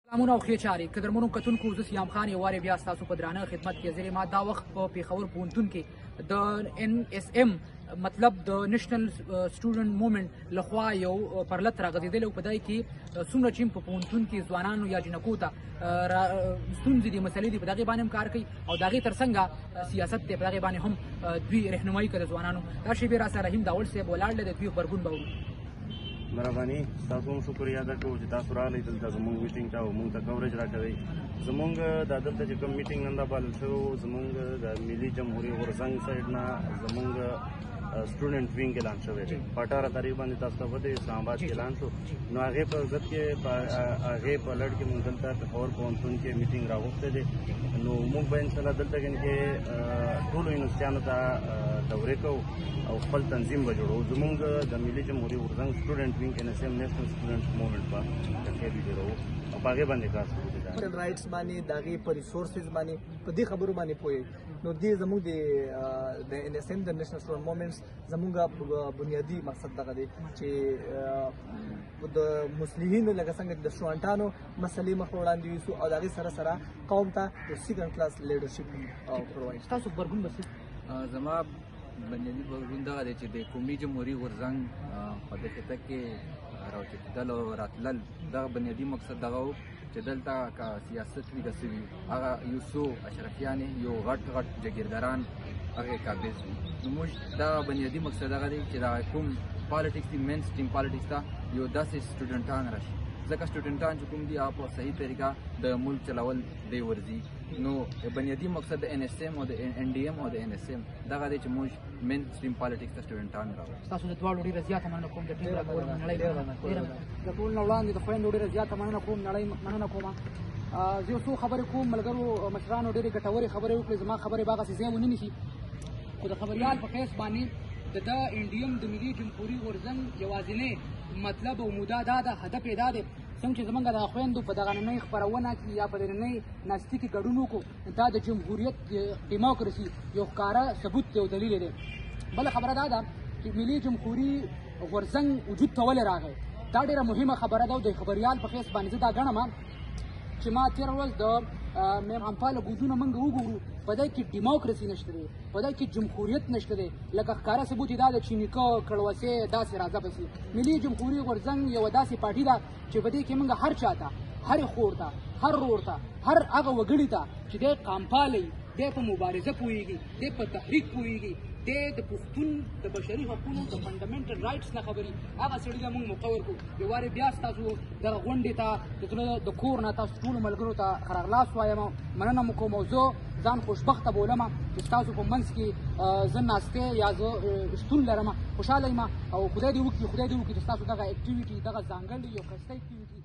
سلامونه او ښې چارې قدرمنو کتونکو، زه سیام خان یو وارې بیا ستاسو په درانه خدمت کې حاضر یم. دا وخت په پېښور پوهنتون کې د ان اس ام، مطلب د نېشنل سټوډنټ موومنټ لخوا یو پرلت راغځېدلی او په دای کې څومره چې په پوهنتون کې ځوانانو یا جینکو ته ستونزې دي، مسلې دي، په دغې باندې هم کار کوي او د هغې ترڅنګه سیاست دی، په دغې باندې هم دوی رهنمایي کوي د ځوانانو. دا شېبې راسره رحیم داوړ صاحب ولاړ دی، د دوی غبرګون به اورو. مهرباني، تاسو هم شکریه ادا کوو چې تاسو راغلئ دلته زموږ میټینګ ته او موږ ته کوریج راکوئ. زموږ د دلته چې کوم میټینګ نن رابلل شوی و، زموږ د ملي جمهوري غورځنګ سایډ نه زموږ سټوډنټ وینګ اعلان شوی دی. په 18 تاریخ باندې تاسو ته پته اسلام آباد کې اعلان شو. نو هغې په ضد کې، هغې په لړ کې موږ دلته پېښور پوهنتون کې میټینګ راغوښتی دی. نو موږ به انشاءالله دلته کې ټولو یونیورسټیانو ته دورې کوو او خپل تنظیم به جوړوو. زموږ د ملي جمهوري غورځنګ سټوډنټ وینګ ان اس ام نېشنل سټوډنټ موومنټ به د جوړوو او په هغې باندې کار شروع کړي. رایټس باندې، د هغې په ریسورسز باندې، په دې خبرو باندې پوهېږي. نو دې زموږ د ان اس ام د نېشنل سټوډنټ موومنټس زموږ بنیادي مقصد دغه دی چې د مسلمینو لکه څنګه د سټوډنټانو مسلې مخ وړاندې یوسو او د هغې سره سره قوم ته د سیکنډ کلاس لیډرشپ پرووایډ. ستاسو غبرګون به څه؟ زما بنیادي غبرګون دغه دی چې د قومي جمهوري غورځنګ په دې خطه کې راوچتېدل او راتلل، دغه بنیادي مقصد دغه و چې دلته که سیاست وي که څه وي، هغه یو څو اشرفیانې، یو غټ غټ جګیرداران هغې قابض وي. نو موږ دغه بنیادي مقصد دغه دی چې دغه کوم پالیټکس دي، مین سټریم پالیټکس ته یو داسې سټوډنټان راشي، ځکه سټوډنټان چې کوم دي هغه په صحیح طریقه د ملک چلول دی ورځي. نو بنیادي مقصد د ان اس ام او د ان ډي ام او د ان اس ام دغه دی چې موږ مین سټریم پالیټکس ته سټوډنټان راوړو. ستاسو د دواړو ډېره زیاته مننه کوم، د ټیم راکولو نړۍ د ټول نه وړاندې د خویندو ډېره زیاته مننه کوم، نړۍ مننه کوم. زه یو څو خبرې کوم، ملګرو مشرانو ډېرې ګټورې خبرې وکړې، زما خبرې به هغسې ځای ونه نیسي، خو د خبریال په حیث باندې د ان ډي ام د ملي جمهوري غورځنګ یوازینی مطلب او موده دا ده، هدف یې دا دی څنګه چې زمونږ د خویندو په دغه ننۍ خپرونه کې یا په ننۍ ناستي کې ګډون وکړو، دا د جمهوریت ډیموکراسي یو ښکاره ثبوت دی او دلیل دی. بله خبره دا ده چې ملي جمهوري غورځنګ وجود ته ولې راغی، دا ډېره مهمه خبره ده او د خبریال په حیث باندې زه دا ګڼم چې ما تېره ورځ د میم امپا له ګوزونه موږ وګورو، په دې کې ډیموکراسي نشته دی، په دې کې جمهوریت نشته دی، لکه ښکاره ثبوت یې دا ده چې نیکه کړوسې داسې راځه پسې. ملي جمهوري غورځنګ یوه داسې پارټي ده چې په دې کې موږ هر چا ته، هرې خور ته، هر ورور ته، هر هغه وګړي ته چې دی قامپالی، دی په مبارزه پوهېږي، دی په تحریک پوهېږي، دی د پښتون د بشري حقونو د فنډامنټل رایټس نه خبري، هغه سړي له موږ موقع ورکړو. یو وارې بیا ستاسو دغه غونډې ته د زړه د کور نه تاسو ټولو ملګرو ته ښه راغلاست وایم، مننه مو کوم او زه ځان خوشبخته بولم چې ستاسو په منځ کې زه ناستی یا زه شتون لرم، خوشحاله یم او خدای دې وکړي، خدای دې وکړي چې ستاسو دغه اکټیویټي، دغه ځانګړې یو ښایسته اکټیویټي